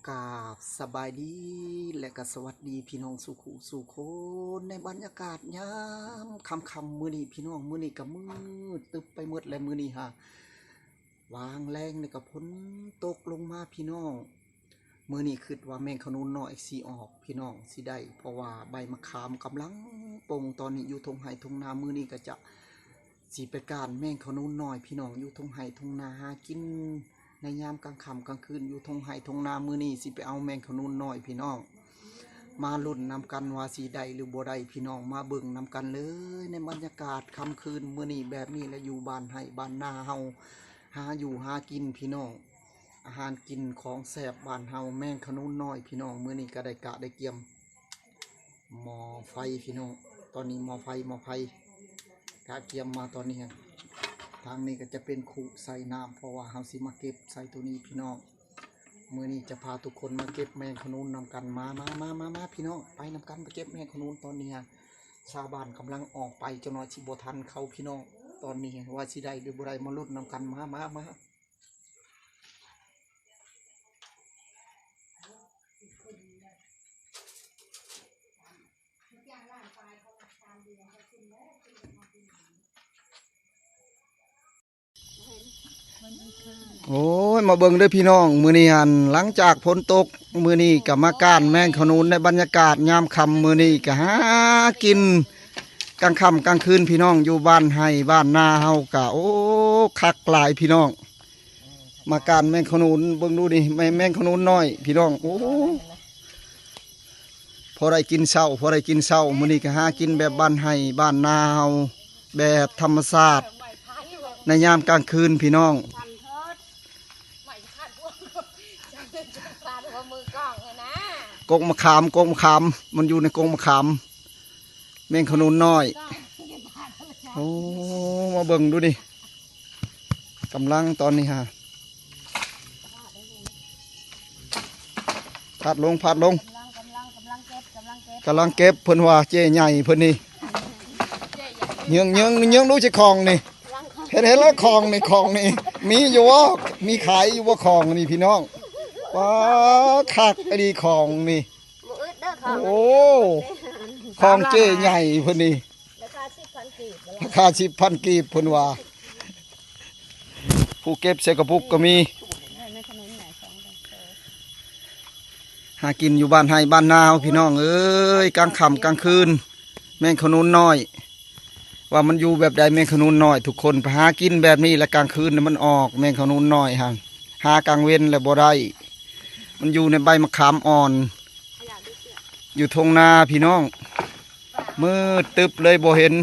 ກາບສະບາຍດີ ແລະກະສະຫວັດດີພີ່ນ້ອງສູ່ຄູ່ສູ່ຄົນ ໃນບັນຍາກາດຍາມຄ່ຳໆມື້ນີ້ພີ່ນ້ອງ. ມື້ນີ້ກະມືດຕຶບໄປໝົດແລະ ມື້ນີ້ຫາ ວາງແລງນີ້ກະຝົນຕົກລົງມາພີ່ນ້ອງ. ມື້ນີ້ຄິດວ່າແມງຂະໜູນນ້ອຍຊິອອກພີ່ນ້ອງ ຊິໄດ້ ເພາະວ່າໃບມະຂາມກຳລັງປົ່ງຕອນນີ້ຢູ່ທົ່ງໄຮ່ທົ່ງນາ. ມື້ນີ້ກະຈະ ຊິໄປກ້ານແມງຂະໜູນນ້ອຍພີ່ນ້ອງ ຢູ່ທົ່ງໄຮ່ທົ່ງນາ ຫາກິນໃນຍາມກາງຄ່ຳກາງຄືນຢູ່ທົ່ງໄຮ່ທົ່ງນາ. ມື້ນີ້ຊິໄປເອົາແມງຂະໜູນນ້ອຍພີ່ນ້ອງ ມາລຸ້ນນຳກັນວ່າຊິໄດ້ຫຼືບໍ່ໄດ້ພີ່ນ້ອງ. ມາເບິ່ງນຳກັນເລີຍ ໃນບັນຍາກາດຄ່ຳຄືນມື້ນີ້ແບບນີ້ແຫຼະ ຢູ່ບ້ານໄຮ່ບ້ານນາເຮົາ ຫາຢູ່ຫາກິນພີ່ນ້ອງ. ອາຫານກິນຂອງແຊບບ້ານເຮົາ ແມງຂະໜູນນ້ອຍພີ່ນ້ອງ. ມື້ນີ້ກະໄດ້ກະໄດ້ກຽມ ໝໍ້ໄຟພີ່ນ້ອງ ຕອນນີ້ໝໍ້ໄຟ ໝໍ້ໄຟກະກຽມມາຕອນນີ້. ທາງນີ້ກະຈະເປັນຄຸໃສ່ນ້ຳ ເພາະວ່າເຮົາຊິມາເກັບໃສ່ໂຕນີ້ພີ່ນ້ອງ. ມື້ນີ້ຈະພາທຸກຄົນມາເກັບແມງຂະໜູນນຳກັນ. ມາ ມາ ມາ ມາ ມາພີ່ນ້ອງ ໄປນຳກັນໄປເກັບແມງຂະໜູນ. ຕອນນີ້ຊາວບ້ານກຳລັງອອກໄປ ຈັກໜ້ອຍຊິບໍ່ທັນເຂົາພີ່ນ້ອງ. ຕອນນີ້ວ່າຊິໄດ້ຫຼືບໍ່ໄດ້ ມາລຸ້ນນຳກັນ ມາ ມາ ມາ. ໂອ້ຍ ມາເບິ່ງເດີພີ່ນ້ອງ ມື້ນີ້ຫັ້ນ ຫຼັງຈາກຝົນຕົກ ມື້ນີ້ກະມາກ້ານແມງຂະໜູນໃນບັນຍາກາດຍາມຄ່ຳ. ມື້ນີ້ກະຫາກິນກາງຄ່ຳກາງຄືນພີ່ນ້ອງ ຢູ່ບ້ານໄຮ່ບ້ານນາເຮົາກະ ໂອ້ ຄັກຫຼາຍພີ່ນ້ອງ. ມາກ້ານແມງຂະໜູນ ເບິ່ງດູນີ້ ແມງ ແມງຂະໜູນນ້ອຍພີ່ນ້ອງ. ໂອ້ ພໍໄດ້ກິນເຊົ້າ ພໍໄດ້ກິນເຊົ້າ. ມື້ນີ້ກະຫາກິນແບບບ້ານໄຮ່ບ້ານນາເຮົາ ແບບທຳມະຊາດ ໃນຍາມກາງຄືນພີ່ນ້ອງ. ກົກມະຂາມ ກົກມະຂາມ ມັນຢູ່ໃນກົກມະຂາມ ແມງຂະໜູນນ້ອຍ. ໂອ້ ມາເບິ່ງດູນີ້ ກຳລັງຕອນນີ້ຫາ ພາດລົງ ພາດລົງ ກຳລັງ ກຳລັງ ກຳລັງເກັບ ກຳລັງເກັບ ກຳລັງເກັບ ເພິ່ນວ່າເຈ້ໃຫຍ່ເພິ່ນນີ້. ເຍີງ ເຍີງ ເຍີງດູຊິຂອງນີ້ ເຫັນ ເຫັນແລ້ວຂອງນີ້ ຂອງນີ້ ມີຢູ່ບໍ່ ມີຂາຍຢູ່ບໍ່ຂອງນີ້ພີ່ນ້ອງ. ປາດ ຄັກອີ່ຫຼີຂອງນີ້. ບໍ່ອຶດເດີຂອງ ໂອ້ ຂອງເຈ້ໃຫຍ່ເພິ່ນນີ້ ລາຄາສິບພັນກີບ ລາຄາສິບພັນກີບເພິ່ນວ່າ. ຜູ້ເກັບໃສ່ກະປຸກກະມີ ຫາກິນຢູ່ບ້ານໄຮ່ບ້ານນາເຮົາພີ່ນ້ອງເອີຍ ກາງຄ່ຳກາງຄືນ. ແມງຂະໜູນນ້ອຍ ວ່າມັນຢູ່ແບບໃດ ແມງຂະໜູນນ້ອຍ. ທຸກຄົນໄປຫາກິນແບບນີ້ແຫຼະ ກາງຄືນມັນອອກ ແມງຂະໜູນນ້ອຍຫັ້ນ ຫາກາງເວັນແລ້ວບໍ່ໄດ້ ມັນຢູ່ໃນໃບມະຂາມອ່ອນ ຢູ່ທົ່ງນາພີ່ນ້ອງ. ມືດຕຶບເລີຍ ບໍ່ເຫັນ.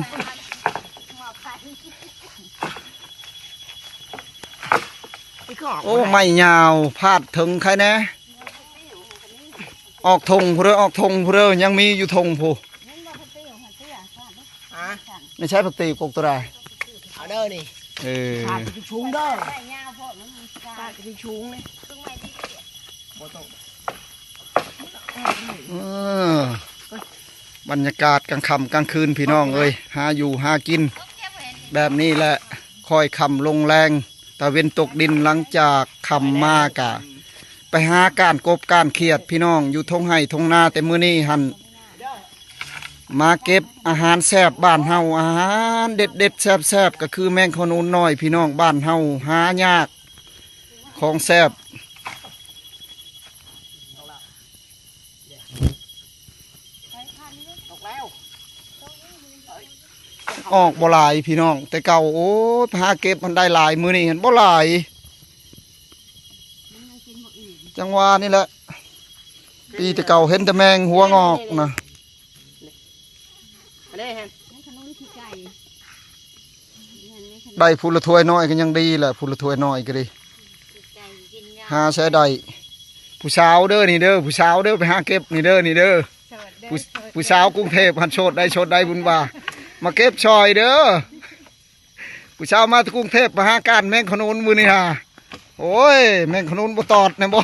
ໂອ້ ໄມ້ຍາວ ພາດເຖິງໃຄແດ່. ອອກທົ່ງພຸ້ນເດີ ອອກທົ່ງພຸ້ນເດີ ຍັງມີຢູ່ທົ່ງພຸ້ນ. ຮະ ໃນໃຊ້ຜັກຕີກົກໂຕໃດ? ເອົາເດີນີ້ ເອີ ພາດຂຶ້ນສູງເດີ ພາດຂຶ້ນສູງນີ້ ບໍ່ຕ້ອງ. ເອີ ບັນຍາກາດກາງຄ່ຳກາງຄືນພີ່ນ້ອງເອີຍ ຫາຢູ່ຫາກິນແບບນີ້ແຫຼະ. ຄ່ອຍຄ່ຳລົງແລງ ຕາເວັນຕົກດິນ ຫຼັງຈາກຄ່ຳມາກະໄປຫາກ້ານກົບກ້ານຂຽດພີ່ນ້ອງ ຢູ່ທົ່ງໄຮ່ທົ່ງນາ. ແຕ່ມື້ນີ້ຫັ້ນ ມາເກັບອາຫານແຊບບ້ານເຮົາ ອາຫານເດັດໆ ແຊບໆ ກະຄືແມງຂະໜູນນ້ອຍພີ່ນ້ອງ. ບ້ານເຮົາຫາຍາກ ຂອງແຊບ. ອອກແລ້ວ ອອກບໍ່ຫຼາຍພີ່ນ້ອງ ແຕ່ເກົ່າ ໂອ້ຍ ໄປຫາເກັບມັນໄດ້ຫຼາຍ ມື້ນີ້ຫັ້ນບໍ່ຫຼາຍ. ມັນຍັງກິນບໍ່ອີ່ມ ຈັ່ງວ່ານີ້ແຫຼະ ປີແຕ່ເກົ່າເຫັນແຕ່ແມງຫົວງອກນະ. ອັນນີ້ຫັ້ນ ໄດ້ຜູ້ລະຖ້ວຍນ້ອຍກະຍັງດີແຫຼະ ຜູ້ລະຖ້ວຍນ້ອຍກະດີ. ຫາໃຊ້ໄດ້ ຜູ້ສາວເດີນີ້ເດີ ຜູ້ສາວເດີ ໄປຫາເກັບນີ້ເດີ ນີ້ເດີ. ຜູ້ສາວກຸງເທບຫັ້ນ ໂສດໄດ້ ໂສດໄດ້ ບຸນວ່າ ມາເກັບຊ່ອຍເດີ. ຜູ້ສາວມາແຕ່ກຸງເທບ ມາຫາກ້ານແມງຂະໜູນມື້ນີ້ຫາ. ໂອ້ຍ ແມງຂະໜູນບໍ່ຕອດແນ່ບໍ່?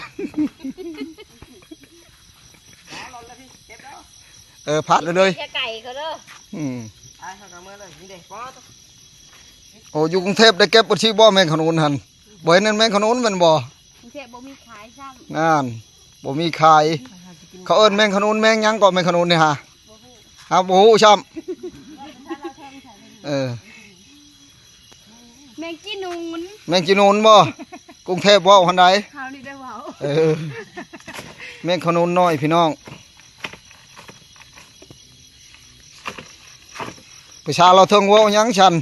ເອີ ພາດເລີຍ ແຕ່ໄກເຂົາເດີ. ອືມ ໄປ ເຮົາກະເມືອເລີຍ ນີ້ເດ້. ໂອ້ ຢູ່ກຸງເທບໄດ້ເກັບບໍ່ ທີ່ບໍ່ແມງຂະໜູນຫັ້ນ ບໍ່ເຫັນແມ່ນແມງຂະໜູນແມ່ນບໍ່? ກຸງເທບບໍ່ມີຂາຍຊ້ຳ ນັ້ນ. ບໍ່ມີຂາຍ. ເຂົາເອີ້ນແມງຂະໜູນ ແມງຫຍັງເກາະ ແມງຂະໜູນນີ້ຫາ? ເຮົາບໍ່ຮູ້ຊ້ຳ. ເອີ ແມງຈີນູນ ແມງຈີນູນບໍ່? ກຸງເທບເວົ້າຫັ້ນໃດ. ເຮົານີ້ໄດ້ເວົ້າ. ເອີ ແມງຂະໜູນນ້ອຍພີ່ນ້ອງ. ປະຊາລາວເທິງເວົ້າຫຍັງຊັ້ນ?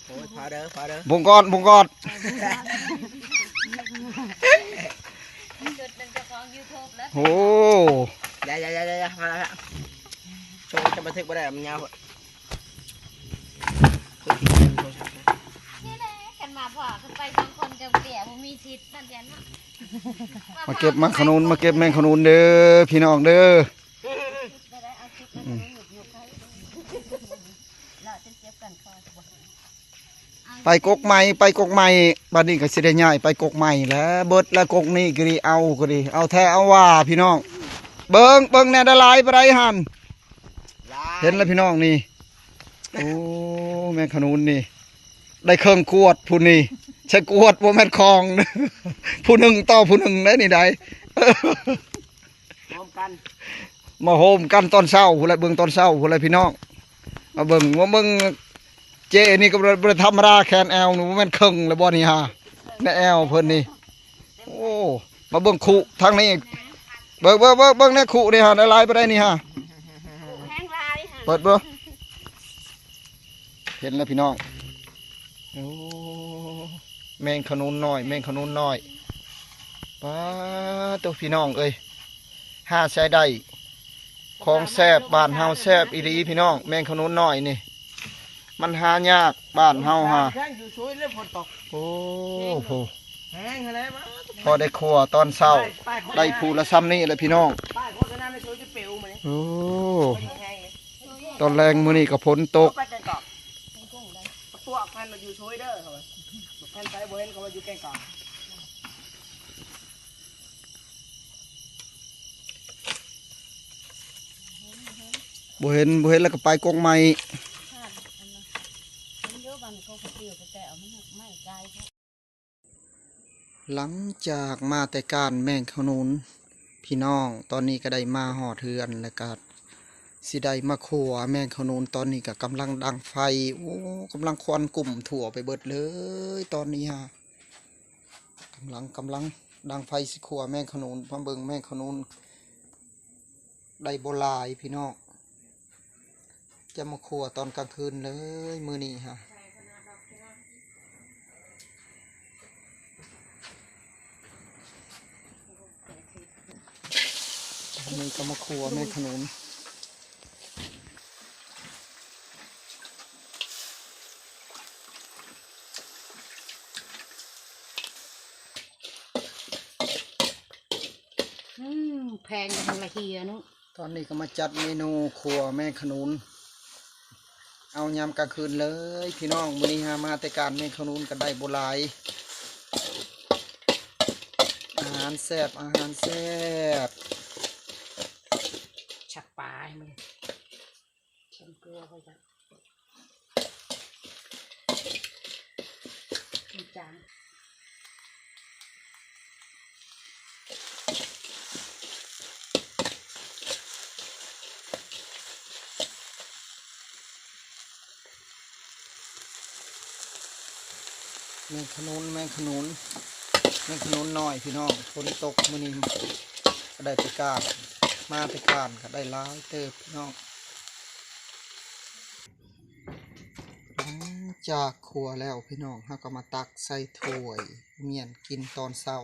ໂອ້ຍ ພໍເດີ ພໍເດີ ບຸງກອດ ບຸງກອດ. ຈຸດໜຶ່ງເຈົ້າຂອງຢູທູບແລ້ວ. ໂອ້ ຢ່າໆໆໆ ພໍແລ້ວ ໂຊຈະບັນທຶກບໍ່ໄດ້ ມັນຍາວໂພດ. ນີ້ແຫຼະ ຄັນມາພໍ້ ຄັນໄປສອງຄົນກໍເປຍ ບໍ່ມີສິດ ນັ້ນແຫຼະເນາະ. ມາເກັບໝາກຂະໜູນ ມາເກັບແມງຂະໜູນເດີ ພີ່ນ້ອງເດີ. ໄປກົກໃໝ່ ໄປກົກໃໝ່ ບັດນີ້ກໍຊິໄດ້ຍ້າຍໄປກົກໃໝ່ແຫຼະ. ເບິດແລ້ວກົກນີ້ກໍດີ ເອົາກໍດີ ເອົາແທ້ເອົາວ່າພີ່ນ້ອງ. ເບິ່ງ ເບິ່ງແດ່ ໄດ້ຫຼາຍປານໃດຫັ້ນ? ເຫັນແລ້ວພີ່ນ້ອງນີ້. ໂອ້ ແມງຂະໜູນນີ້ ໄດ້ເຄິ່ງຂວດພຸ້ນນີ້. ໃສ່ຂວດບໍ່ແມ່ນຂອງ ຜູ້ໜຶ່ງຕໍ່ຜູ້ໜຶ່ງໄດ໋ນີ້ໄດ໋. ໂຮມກັນ ມາໂຮມກັນຕອນເຊົ້າພຸ້ນແຫຼະ ເບິ່ງຕອນເຊົ້າພຸ້ນແຫຼະພີ່ນ້ອງ. ມາເບິ່ງ ມາເບິ່ງ ເຈ້ນີ້ກໍບໍ່ ບໍ່ໄດ້ທຳມະດາ ແຂນແອວນີ້ບໍ່ແມ່ນເຄິ່ງແລ້ວບໍ່ນີ້ຫາ ໃນແອວເພິ່ນນີ້. ໂອ້ ມາເບິ່ງຄຸທາງນີ້ ເບິ່ງ ເບິ່ງ ເບິ່ງ ເບິ່ງໃນຄຸນີ້ຫາ ໄດ້ຫຼາຍປານໃດນີ້ຫາ? ແຮງຫຼາຍຫາ ເປີດເບິ່ງ. ເຫັນແລ້ວພີ່ນ້ອງ. ໂອ້ ແມງຂະໜູນນ້ອຍ ແມງຂະໜູນນ້ອຍ. ປາດໂທ້ ພີ່ນ້ອງເອີຍ ຫາໃຊ້ໄດ້. ຂອງແຊບບ້ານເຮົາແຊບອີ່ຫຼີພີ່ນ້ອງ ແມງຂະໜູນນ້ອຍນີ້ ມັນຫາຍາກບ້ານເຮົາຫາ. ແຮງຢູ່ຊຸຍເລີຍຝົນຕົກ. ໂອ້ໂຫ ແຮງຫັ້ນແຫຼະ ພໍໄດ້ຄົວຕອນເຊົ້າ ໄປ ໄປຄົນ ໄດ້ຜູ້ລະຊ່ຳນີ້ແຫຼະພີ່ນ້ອງ. ປ້າຍໂຄສະນາໃນຊຸຍຈະປິວມື້ນີ້. ໂອ້ ຕອນແລງມື້ນີ້ກໍຝົນຕົກ. ໄປແກງກອກ ພວກພັນມາຢູ່ຊ່ວຍເດີ ເຂົາວ່າ ບັກພັນໄປບໍ່ເຫັນ ເຂົາວ່າຢູ່ແກງກອກ. ບໍ່ເຫັນ ບໍ່ເຫັນແລ້ວກໍໄປກົກໃໝ່. ຫຼັງຈາກມາແຕ່ການແມງຂະໜູນພີ່ນ້ອງ, ຕອນນີ້ກໍໄດ້ມາຮອດເຮືອນ ແລ້ວກໍຊິໄດ້ມາຂົ້ວແມງຂະໜູນ. ຕອນນີ້ກໍກຳລັງດັງໄຟ, ໂອ້ ກຳລັງຄວັນກຸ້ມທົ່ວໄປເບິດເລີຍຕອນນີ້ຫາ. ກຳລັງ ກຳລັງດັງໄຟຊິຂົ້ວແມງຂະໜູນ. ມາເບິ່ງແມງຂະໜູນໄດ້ບໍ່ຫຼາຍພີ່ນ້ອງ. ຈະມາຂົ້ວຕອນກາງຄືນເລີຍມື້ນີ້ຫາ. ມື້ນີ້ກໍມາຂົ້ວແມງຂະໜູນ. ອືມ ແພງກັນລະເຮຍເນາະ. ຕອນນີ້ກໍມາຈັດເມນູຂົ້ວແມງຂະໜູນ ເອົາຍາມກາງຄືນເລີຍພີ່ນ້ອງ. ມື້ນີ້ຫາມາແຕ່ການແມງຂະໜູນກໍໄດ້ບໍ່ຫຼາຍ. ອາຫານແຊບ ອາຫານແຊບ. ສັກປາໃຫ້ມັນ ເຄັມເກືອໄວ້ຈ້ະ ມັນຈາງ. ແມງຂະໜູນ ແມງຂະໜູນ ແມງຂະໜູນນ້ອຍພີ່ນ້ອງ. ຝົນຕົກມື້ນີ້ກໍໄດ້ໄປການ ມາແຕ່ການກໍໄດ້ຫຼາຍເຕີບພີ່ນ້ອງ. ຫຼັງຈາກຂົ້ວແລ້ວພີ່ນ້ອງ ເຮົາກໍມາຕັກໃສ່ຖ້ວຍ ມ້ຽນກິນຕອນເຊົ້າ.